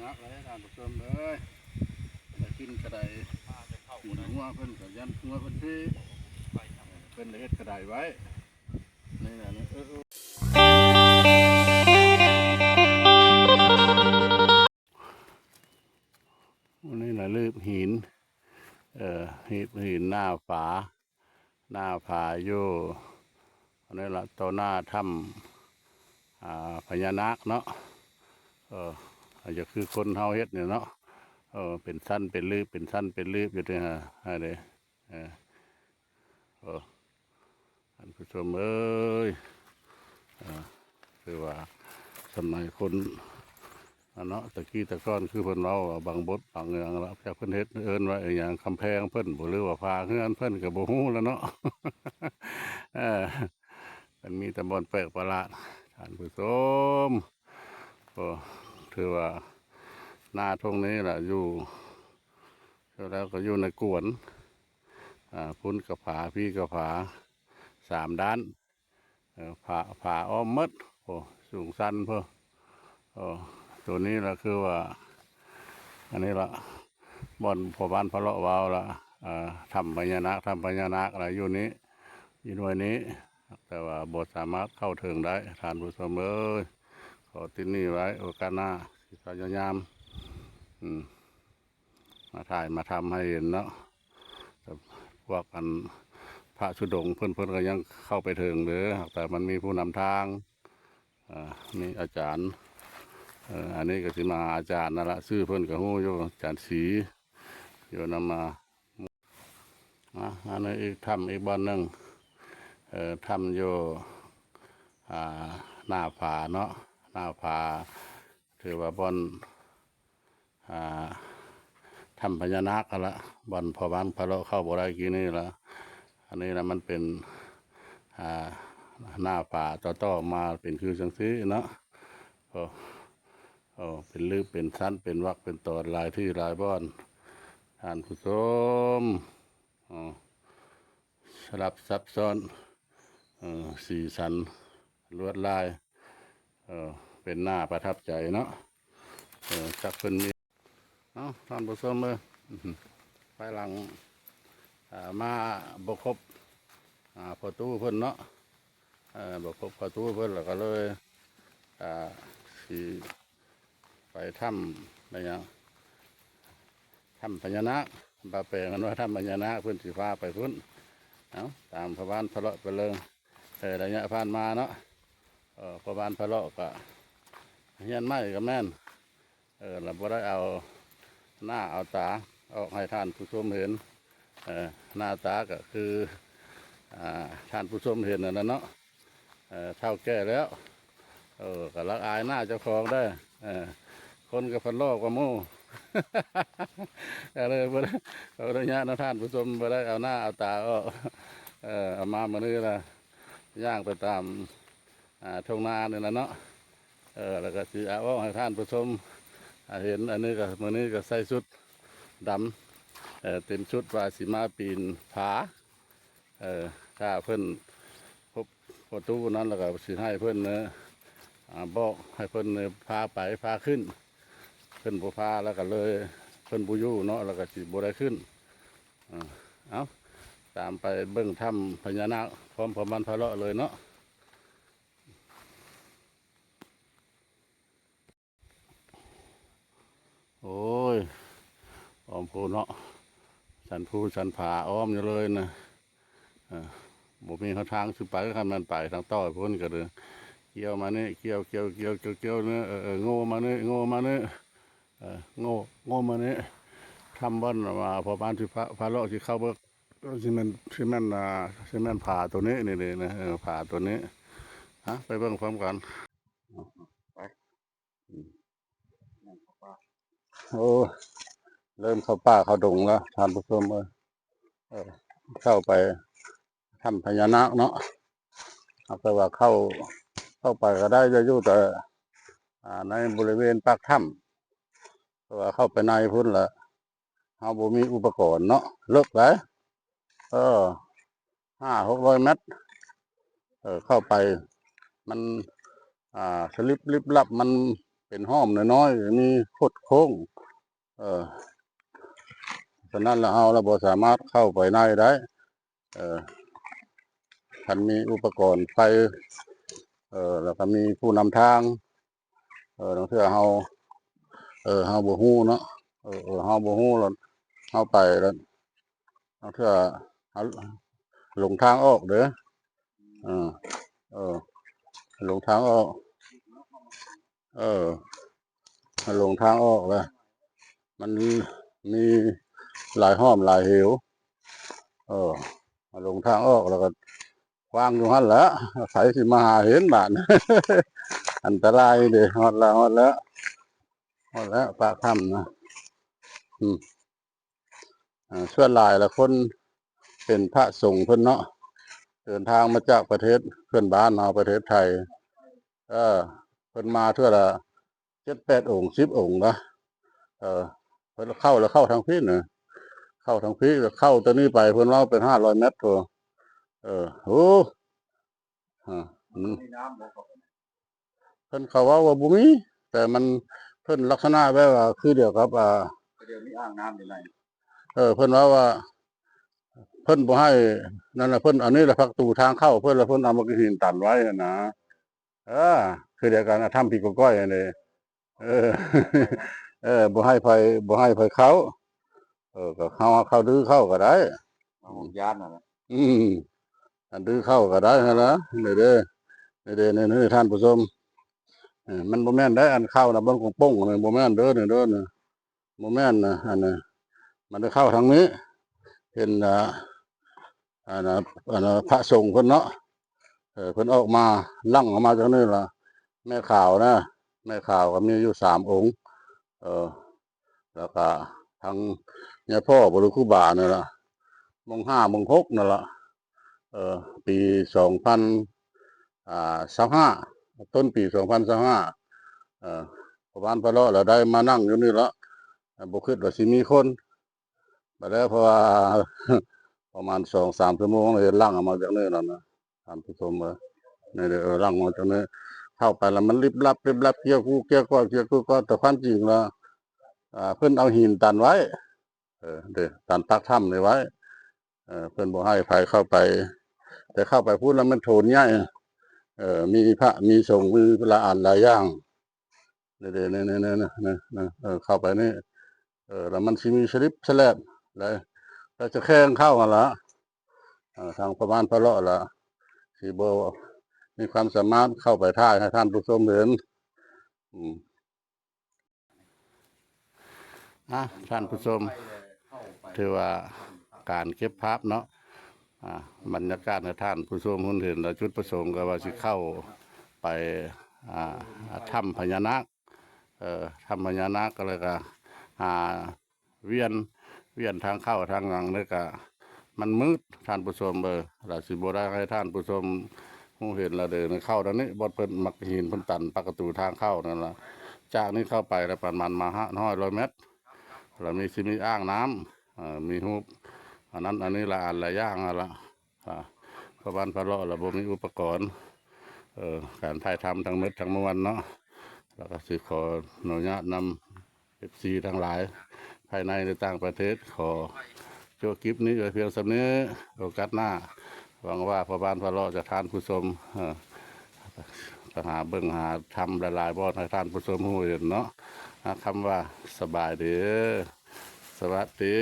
ຮັກແລ້ວທ່ານຜູ້ຊົມເອີຍ ໄດ້ກິນກະໄດ ກິນຫົວເພິ່ນກະຢັນຫົວເພິ່ນພີ້ ເພິ່ນໄດ້ເຮັດກະໄດໄວ້ ນີ້ນະ ເອີ ນີ້ນະ ລືບຫີນ ເອີ ຫີບຫີນໜ້າຜາ ໜ້າຜາຢູ່ ອັນນີ້ລະ ຕໍ່ໜ້າຖ້ຳ ອ່າ ພະຍານາກເນາະ ເອີ ຈະຄືຄົນເຮົາເຮັດນີ້ເນາະ ເອີ ເປັນຊັ້ນເປັນລືບ ເປັນຊັ້ນເປັນລືບຢູ່ເດ້ ຫັ້ນເດ້ ເອີ ເອີ ທ່ານຜູ້ຊົມເອີຍ ເອີ ຄືວ່າສະໄໝຄົນ ອັນເນາະ ແຕ່ກີ້ແຕ່ກ່ອນຄືເພິ່ນເວົ້າວ່າບັງບົດບັງຫຍັງລະ ຈັກເພິ່ນເຮັດເອີ້ນວ່າອີຫຍັງ ກຳແພງເພິ່ນບໍ ຫຼືວ່າຝາເຮືອນເພິ່ນກະບໍ່ຮູ້ລະເນາະ ເອີ ມັນມີແຕ່ບ່ອນແປກປະຫຼາດ ທ່ານຜູ້ຊົມ ໂອ້ ຖືວ່ານາທົ່ງນີ້ລະ ຢູ່ ແລ້ວກະຢູ່ໃນກວນ ອ່າ ພຸ້ນກະຜາ ພີ້ກະຜາ ສາມດ້ານ ເອີ ຜາ ຜາອ້ອມໝົດ ໂອ້ ສູງຊັນພຸ້ນ ໂອ້ ໂຕນີ້ລະຄືວ່າ ອັນນີ້ລະ ບ່ອນພໍ່ບ້ານພະເລາະເວົ້າລະ ອ່າ ຖ້ຳພະຍານາກ ຖ້ຳພະຍານາກລະຢູ່ນີ້ ຢູ່ໜ່ວຍນີ້ ແຕ່ວ່າບໍ່ສາມາດເຂົ້າເຖິງໄດ້ ທ່ານຜູ້ຊົມເອີຍ ຂໍຕິດໜີ້ໄວ້ ໂອກາດໜ້າຊິພະຍາຍາມ ອືມ ມາຖ່າຍມາທຳໃຫ້ເຫັນເນາະ ແຕ່ພວກອັນພະທຸດົງເພິ່ນ ເພິ່ນກະຍັງເຂົ້າໄປເຖິງເດີ ແຕ່ມັນມີຜູ້ນຳທາງ ເອີ ມີອາຈານ ເອີ ອັນນີ້ກະຊິມາຫາອາຈານນັ້ນລະ ຊື່ເພິ່ນກະຮູ້ຢູ່ ອາຈານສີ ຢູ່ນຳມາ ມາ ອັນນີ້ອີກຖ້ຳອີກບ່ອນໜຶ່ງ ເອີ ຖ້ຳຢູ່ ອ່າ ໜ້າຜາເນາະ ໜ້າຜາ ຖືວ່າບ່ອນ ອ່າ ຖ້ຳພະຍານາກຫັ້ນລະ ບ່ອນພໍ່ບ້ານພະເລາະເຂົ້າບໍ່ໄດ້ກີ້ນີ້ລະ ອັນນີ້ລະມັນເປັນ ອ່າ ໜ້າຜາຕໍ່ໆມາເປັນຄືຈັ່ງຊີ້ເນາະ ໂອ້ ໂອ້ ເປັນລືບເປັນຊັ້ນ ເປັນວັກເປັນຕອນ ຫຼາຍທີ່ຫຼາຍບ່ອນ ທ່ານຜູ້ຊົມ ໂອ້ ສະຫຼັບຊັບຊ້ອນ ເອີ ສີສັນ ລວດລາຍ ເອີ ເປັນໜ້າປະທັບໃຈເນາະ ເອີ ຈັກເພິ່ນມີ ເອົ້າ ທ່ານຜູ້ຊົມເອີຍ ໄປຫຼັງ ອ່າ ມາບໍ່ຄົບ ອ່າ ພໍ່ຕູ້ເພິ່ນເນາະ ເອີ ບໍ່ຄົບພໍ່ຕູ້ເພິ່ນ ແລ້ວກະເລີຍ ອ່າ ຊິໄປຖ້ຳ ໄປຫຍັງ ຖ້ຳພະຍານາກ ບາແປງເພິ່ນວ່າຖ້ຳພະຍານາກ ເພິ່ນຊິພາໄປພຸ້ນ ເອົ້າ ຕາມພໍ່ບ້ານພະເລາະໄປເລີຍ ເອີ ໄລຍະຜ່ານມາເນາະ ເອີ ພໍ່ບ້ານພະເລາະກະ ຮຽນໄມ້ກະແມ່ນ ເອີ ລະບໍ່ໄດ້ເອົາໜ້າເອົາຕາອອກໃຫ້ທ່ານຜູ້ຊົມເຫັນ ເອີ ໜ້າຕາກະຄື ອ່າ ທ່ານຜູ້ຊົມເຫັນຫັ້ນລະເນາະ ເອີ ເຖົ້າແກ່ແລ້ວ ເອີ ກະລະອາຍໜ້າເຈົ້າຂອງເດີ ເອີ ຄົນກະພັນຫຼໍ່ກວ່າໝູ່ ກະເລີຍບໍ່ໄດ້ ຂໍອະນຸຍາດນະທ່ານຜູ້ຊົມ ບໍ່ໄດ້ເອົາໜ້າເອົາຕາອອກ ເອີ ເອົາມາມື້ນີ້ລະ ຍ່າງໄປຕາມ ອ່າ ທົ່ງນານີ້ລະເນາະ ເອີ ລະກະຊິເອົາອອກໃຫ້ທ່ານຜູ້ຊົມ ອ່າ ເຫັນ ອັນນີ້ກະ ມື້ນີ້ກະໃສ່ຊຸດດຳ ເອີ ເຕັມຊຸດວ່າຊິມາປີນຜາ ເອີ ຖ້າເພິ່ນພົບພໍ່ຕູ້ນັ້ນລະກະຊິໃຫ້ເພິ່ນ ອ່າ ບອກໃຫ້ເພິ່ນພາໄປ ພາຂຶ້ນ ເພິ່ນບໍ່ພາລະກະເລີຍ ເພິ່ນບໍ່ຢູ່ເນາະ ລະກະຊິບໍ່ໄດ້ຂຶ້ນ ເອົ້າ ຕາມໄປເບິ່ງຖ້ຳພະຍານາກພ້ອມພໍ່ບ້ານພະເລາະເລີຍເນາະ. ໂອ້ຍ ອ້ອມພູເນາະ ສັນພູສັນຜາອ້ອມຢູ່ເລີຍນະ ເອີ ບໍ່ມີຫົນທາງຊິໄປ ຄັນແມ່ນໄປທາງຕໍ່ພຸ້ນກະເລີຍ ກ່ຽວມານີ້ ກ່ຽວ ກ່ຽວ ກ່ຽວ ກ່ຽວ ກ່ຽວນີ້ ເອີ ເອີ ໂງ່ມານີ້ ໂງ່ມານີ້ ເອີ ໂງ່ ໂງ່ມານີ້ ຖ້ຳບ່ອນວ່າພໍ່ບ້ານຊິພາ ພາເລາະຊິເຂົ້າເບິ່ງ ຊິແມ່ນ ຊິແມ່ນ ອ່າ ຊິແມ່ນຜາໂຕນີ້ ນີ້ເດ້ນະ ເອີ ຜາໂຕນີ້ ຮະ ໄປເບິ່ງພ້ອມກັນ ໂອ້ ເລີ່ມເຂົ້າປ່າເຂົ້າດົງແລ້ວທ່ານຜູ້ຊົມເອີຍ ເອີ ເຂົ້າໄປຖ້ຳພະຍານາກເນາະ ເຮົາກະວ່າເຂົ້າ ເຂົ້າໄປກະໄດ້ຢູ່ ແຕ່ ອ່າ ໃນບໍລິເວນປາກຖ້ຳ ເພາະວ່າເຂົ້າໄປໃນພຸ້ນລະ ເຮົາບໍ່ມີອຸປະກອນເນາະ ເລິກຫຼາຍ ເອີ ຫ້າຫົກຮ້ອຍແມັດ ເອີ ເຂົ້າໄປ ມັນ ອ່າ ສະລິບລິບລັບ ມັນເ ປັນຫ້ອມນ້ອຍໆ ມີຄົດໂຄ້ງ ເອີ ສະນັ້ນລະເຮົາລະບໍ່ສາມາດເຂົ້າໄປໃນໄດ້ ເອີ ຄັນມີອຸປະກອນໄຟ ເອີ ແລ້ວກໍມີຜູ້ນຳທາງ ເອີ ລາງເທື່ອເຮົາ ເອີ ເຮົາບໍ່ຮູ້ເນາະ ເອີ ເອີ ເຮົາບໍ່ຮູ້ລະເຮົາໄປລະ ລາງເທື່ອເຮົາຫຼົງທາງອອກເດີ ເອີ ເອີ ຫຼົງທາງອອກ ເອີ ມັນຫຼົງທາງອອກແລ້ວ ມັນມີຫຼາຍຮ່ອມຫຼາຍເຫວ ເອີ ມັນຫຼົງທາງອອກແລ້ວກໍຂວາງຢູ່ຫັ້ນແຫຼະ ໃຜຊິມາຫາເຫັນບາດ ອັນຕະລາຍເດ້ ຮອດແລ້ວ ຮອດແລ້ວ ຮອດແລ້ວປາກຖ້ຳນະ ອືມ ເອີ ສ່ວນຫຼາຍລະຄົນເປັນພະສົງເພິ່ນເນາະ ເດີນທາງມາຈາກປະເທດເພື່ອນບ້ານເຮົາ ປະເທດໄທ ເອີ ເພິ່ນມາເທື່ອລະເຈັດແປດອົງ ສິບອົງນະ ເອີ ເພິ່ນເຂົ້າລະເຂົ້າທາງພີ້ນະ ເຂົ້າທາງພີ້ ເຂົ້າແຕ່ນີ້ໄປເພິ່ນເວົ້າເປັນຫ້າຮ້ອຍແມັດພຸ້ນ ເອີ ໂອ້ ອາ ອືມ ມີນ້ຳບໍ່? ເພິ່ນເຂົາເວົ້າວ່າບໍ່ມີ ແຕ່ມັນ ເພິ່ນລັກສະນະແບບວ່າຄືດຽວກັບ ອ່າ ດຽວມີອ່າງນ້ຳຢູ່ໃນ ເອີ ເພິ່ນເວົ້າວ່າ ເພິ່ນບໍ່ໃຫ້ນັ້ນລະ ເພິ່ນ ອັນນີ້ລະປະຕູທາງເຂົ້າເພິ່ນລະ ເພິ່ນເອົາໝາກຫີນຕັນໄວ້ຫັ້ນນະ ເອີ ຄືດຽວກັນ ອາ ຖ້ຳຜີກອງກ້ອຍຫັ້ນເດ້ ເອີ ເອີ ບໍ່ໃຫ້ໃຜ ບໍ່ໃຫ້ໃຜເຂົ້າ ເອີ ກໍເຮົາ ເຮົາດື້ເຂົ້າກໍໄດ້ ເຮົາຢ້ານຫັ້ນແຫຼະ ອືມ ອັນດື້ເຂົ້າກໍໄດ້ຫັ້ນລະ ນີ້ເດ້ ນີ້ເດ້ ນີ້ ນີ້ ທ່ານຜູ້ຊົມ ເອີ ມັນບໍ່ແມ່ນໄດ໋ ອັນເຂົ້ານະ ເບິ່ງກົງໂປ່ງນີ້ ບໍ່ແມ່ນເດີ ນີ້ເດີ ນີ້ ບໍ່ແມ່ນນະ ອັນນີ້ ມັນໄດ້ເຂົ້າທາງນີ້ ເຫັນ ອ່າ ອັນນະ ອັນນະ ພະສົງເພິ່ນເນາະ ເອີ ເພິ່ນອອກມາ ຫຼັ່ງອອກມາຈາກນີ້ລະ ແມ່ຂາວນະ ແມ່ຂາວກໍມີຢູ່ສາມອົງ ເອີ ແລ້ວກະທັງຍາພໍ່ບໍ ຫຼື ຄູບານີ້ລະ ມົງຫ້າມົງຫົກນັ້ນລະ ເອີ ປີສອງພັນ ອ່າ ຊາວຫ້າ ຕົ້ນປີສອງພັນຊາວຫ້າ ເອີ ພໍ່ບ້ານພະເລາະລະໄດ້ມານັ່ງຢູ່ນີ້ລະ ບໍ່ຄິດວ່າຊິມີຄົນ ບາດແລ້ວ ເພາະວ່າປະມານສອງສາມຊົ່ວໂມງ ເຫັນຫຼັ່ງອອກມາຈາກນີ້ແລ້ວນະ ທ່ານຜູ້ຊົມເອີຍ ນີ້ເດີ ຫຼັ່ງອອກມາຈາກນີ້ ເຂົ້າໄປແລ້ວມັນລິບລັບລິບລັບ ເກ້ຍວກູ້ເກ້ຍວກ້ອຍ ເກ້ຍວກູ້ກ້ອຍ ແຕ່ຄວາມຈິງລະ ອ່າ ເພິ່ນເອົາຫີນຕັນໄວ້ ເອີ ເດ້ ຕັນປາກຖ້ຳນີ້ໄວ້ ເອີ ເພິ່ນບໍ່ໃຫ້ໃຜເຂົ້າໄປ ແຕ່ເຂົ້າໄປພຸ້ນລະແມ່ນໂຖນໃຫຍ່ ເອີ ມີພະມີສົງ ມີຫຼາຍອັນຫຼາຍຢ່າງ ນີ້ເດ້ ນີ້ ນີ້ ນີ້ ນີ້ ເອີ ເຂົ້າໄປນີ້ ເອີ ລະມັນຊິມີສະລິບສະແຫຼບ ແລະ ລະຈະແຂ່ງເຂົ້າຫັ້ນລະ ເອີ ທາງພໍ່ບ້ານພະເລາະລະຊິບໍ່ມີຄວາມສາມາດເຂົ້າໄປຖ່າຍໃຫ້ທ່ານຜູ້ຊົມເຫັນ ອືມ ອ່າ ທ່ານຜູ້ຊົມ ຖືວ່າການເກັບພາບເນາະ ອ່າ ບັນຍາກາດໃຫ້ທ່ານຜູ້ຊົມເຫັນ ແລະ ຈຸດປະສົງກໍວ່າຊິເຂົ້າໄປ ອ່າ ຖ້ຳພະຍານາກ ເອີ ຖ້ຳພະຍານາກ ກໍເລີຍກະຫາວຽນ ວຽນທາງເຂົ້າທາງຫຍັງເລີຍກະ ມັນມືດທ່ານຜູ້ຊົມເອີຍ ລະຊິບໍ່ໄດ້ໃຫ້ທ່ານຜູ້ຊົມຮູ້ເຫັນລະເດີ ເຂົ້າທາງນີ້ ບ່ອນເພິ່ນໝາກຫີນເພິ່ນຕັນປະຕູທາງເຂົ້ານັ້ນລະ ຈາກນີ້ເຂົ້າໄປລະປະມານມາຫ້າຮ້ອຍແມັດ ລະມີ ຊິມີອ່າງນ້ຳ ເອີ ມີຮູບ ອັນນັ້ນອັນນີ້ຫຼາຍອັນຫຼາຍຢ່າງຫັ້ນລະ ອ່າ ເພາະບ້ານພະເລາະລະບໍ່ມີອຸປະກອນ ເອີ ການຖ່າຍທຳທັງໝົດທັງມວນເນາະ ລະກະຊິຂໍອະນຸຍາດນຳ ເອັຟຊີ ທັງຫຼາຍ ພາຍໃນ ແລະ ຕ່າງປະເທດ ຂໍຈົບຄລິບນີ້ໄວ້ພຽງສ່ຳນີ້ ໂອກາດໜ້າ ຫວັງວ່າພໍ່ບ້ານພະເລາະຈະ ທ່ານຜູ້ຊົມ ເອີ ໄປຫາເບິ່ງຫາທຳຫຼາຍໆບ່ອນໃຫ້ທ່ານຜູ້ຊົມຮູ້ເຫັນເນາະ ຄຳວ່າສະບາຍດີ ສະຫວັດດີ.